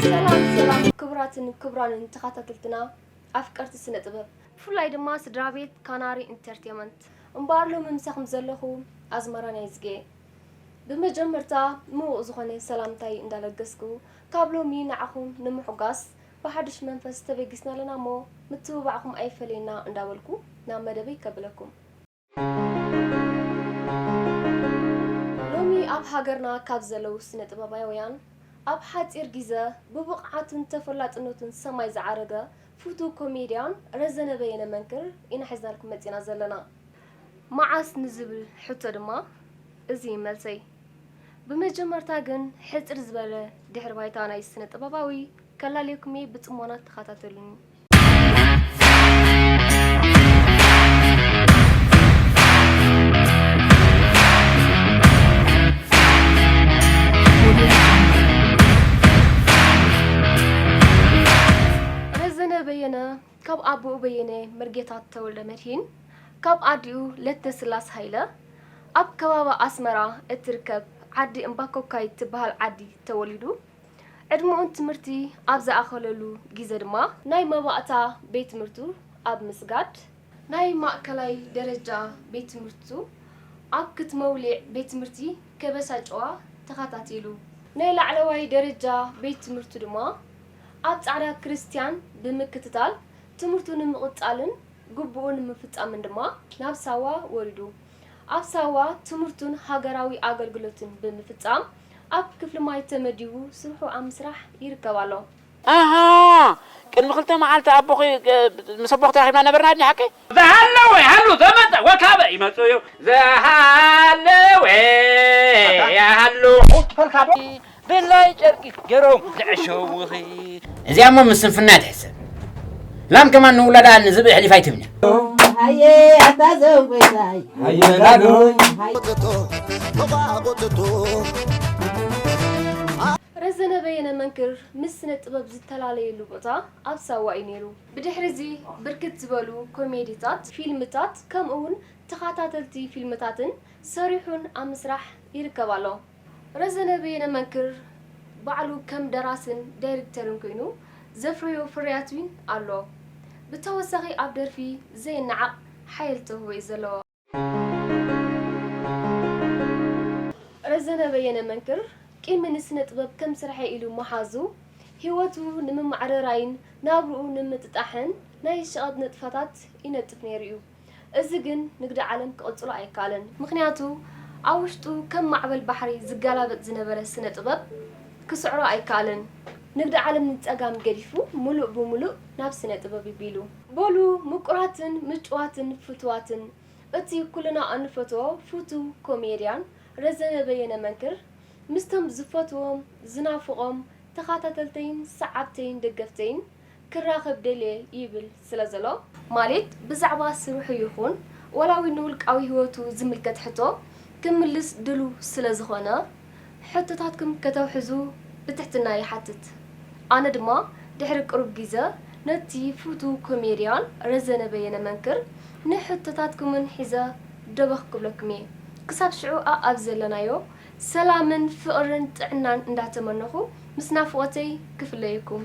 ሰላም ሰላም ክቡራትን ክቡራንን ተኸታተልትና ኣፍቀርቲ ስነ ጥበብ፣ ብፍላይ ድማ ስድራ ቤት ካናሪ ኢንተርቴመንት። እምበኣር ሎሚ ምሳኹም ዘለኹ ኣዝመራ ናይ ዝጌ። ብመጀመርታ ምዉቕ ዝኾነ ሰላምታይ እንዳለገስኩ፣ ካብ ሎሚ ንዓኹም ንምሕጓስ ብሓድሽ መንፈስ ተበጊስና ኣለና እሞ፣ ምትብባዕኹም ኣይፈለየና እንዳበልኩ ናብ መደበይ ከብለኩም። ሎሚ ኣብ ሃገርና ካብ ዘለዉ ስነ ጥበባውያን ኣብ ሓጺር ግዜ ብብቕዓቱን ተፈላጥነቱን ሰማይ ዝዓረገ ፍቱው ኮሜድያን ረዘነ በየነ መንክር ኢና ሒዝናልኩም መጺና ዘለና። መዓስ ንዝብል ሕቶ ድማ እዚ እዩ መልሰይ። ብመጀመርታ ግን ሕጽር ዝበለ ድሕሪ ባይታ ናይ ስነ ጥበባዊ ከላልየኩም እየ፣ ብጽሞና ተኸታተሉኒ። ረዘነ በየነ ካብ ኣቦኡ በየነ መርጌታ ተወልደ መድሂን፣ ካብ ኣዲኡ ለተስላስ ሃይለ፣ ኣብ ከባቢ ኣስመራ እትርከብ ዓዲ እምባኮካይ ትበሃል ዓዲ ተወሊዱ። ዕድመኡን ትምህርቲ ኣብ ዝኣኸለሉ ግዜ ድማ ናይ መባእታ ቤት ትምህርቱ ኣብ ምስጋድ፣ ናይ ማእከላይ ደረጃ ቤት ትምህርቱ ኣብ ክትመውሊዕ ቤት ትምህርቲ ከበሳ ጨዋ ተኸታቲሉ። ናይ ላዕለዋይ ደረጃ ቤት ትምህርቱ ድማ ኣብ ጻዕዳ ክርስትያን ብምክትታል ትምህርቱ ንምቕጻልን ግቡኡ ንምፍጻምን ድማ ናብ ሳዋ ወሪዱ። ኣብ ሳዋ ትምህርቱን ሃገራዊ ኣገልግሎትን ብምፍጻም ኣብ ክፍሊ ማይ ተመዲቡ ስርሑ ኣብ ምስራሕ ይርከብ ኣሎ። ኣሃ፣ ቅድሚ ክልተ መዓልቲ ኣቦኺ፣ እ፣ ምስ ኣቦኺ ተራኺብና ነበርና፣ ድዩ ሓቂ? ዝሃለወ ይሃሉ፣ ዘመጸ ወካበ ይመጹ እዩ። ዝሃለወ ይሃሉ። ፈልካቦ። ብላይ ጨርቂ ገይሮም ዘዕሸውኺ። እዚኣ እሞ ምስ ስንፍና እያ ትሕሰብ። ላም ከማን ንውላዳ ንዝብኢ ኣሕሊፋ ኣይትህብን እያ። ሃየ ኣታ ዘውበዛይ። ሃየ ላሎይ። ረዘነ በየነ መንክር ምስ ስነ ጥበብ ዝተላለየሉ ቦታ ኣብ ሳዋ እዩ ነይሩ። ብድሕሪ እዚ ብርክት ዝበሉ ኮሜዲታት፣ ፊልምታት ከምኡ እውን ተኸታተልቲ ፊልምታትን ሰሪሑን ኣብ ምስራሕ ይርከብ ኣሎ። ረዘነ በየነ መንክር ባዕሉ ከም ደራስን ዳይሬክተርን ኮይኑ ዘፍረዮ ፍርያት እውን ኣሎ። ብተወሳኺ ኣብ ደርፊ ዘይነዓቕ ሓየል ተውህቦ እዩ ዘለዎ። ረዘነ በየነ መንክር ቂሚ ንስነ ጥበብ ከም ስርሐይ ኢሉ ምሓዙ፣ ህይወቱ ንምማዕርራይን ናብርኡ ንምጥጣሕን ናይ ሸቐጥ ንጥፈታት ይነጥፍ ነይሩ እዩ። እዚ ግን ንግዲ ዓለም ክቕጽሎ ኣይከኣለን። ምኽንያቱ ኣብ ውሽጡ ከም ማዕበል ባሕሪ ዝገላበጥ ዝነበረ ስነ ጥበብ ክስዕሮ ኣይከኣለን። ንግዲ ዓለም ንጸጋም ገዲፉ ምሉእ ብምሉእ ናብ ስነ ጥበብ ይቢሉ። በሉ ምቁራትን ምጭዋትን ፍቱዋትን፣ እቲ ኩልና እንፈትዎ ፍቱው ኮሜድያን ረዘነ በየነ መንክር ምስቶም ዝፈትዎም ዝናፍቖም ተኸታተልተይን ሰዓብተይን ደገፍተይን ክራኸብ ደልየ ይብል ስለ ዘሎ፣ ማለት ብዛዕባ ስርሑ ይኹን ዋላ እውን ንውልቃዊ ህይወቱ ዝምልከት ሕቶ ክምልስ ድሉው ስለ ዝኾነ፣ ሕቶታትኩም ከተውሕዙ ብትሕትና ይሓትት። ኣነ ድማ ድሕሪ ቅሩብ ግዜ ነቲ ፍቱው ኮሜድያን ረዘነ በየነ መንክር ንሕቶታትኩምን ሒዘ ደበኽ ክብለኩም እየ። ክሳብ ሽዑ ኣኣብ ዘለናዮ ሰላምን ፍቕርን ጥዕናን እንዳተመነኹ ምስ ናፍቖተይ ክፍለየኩም።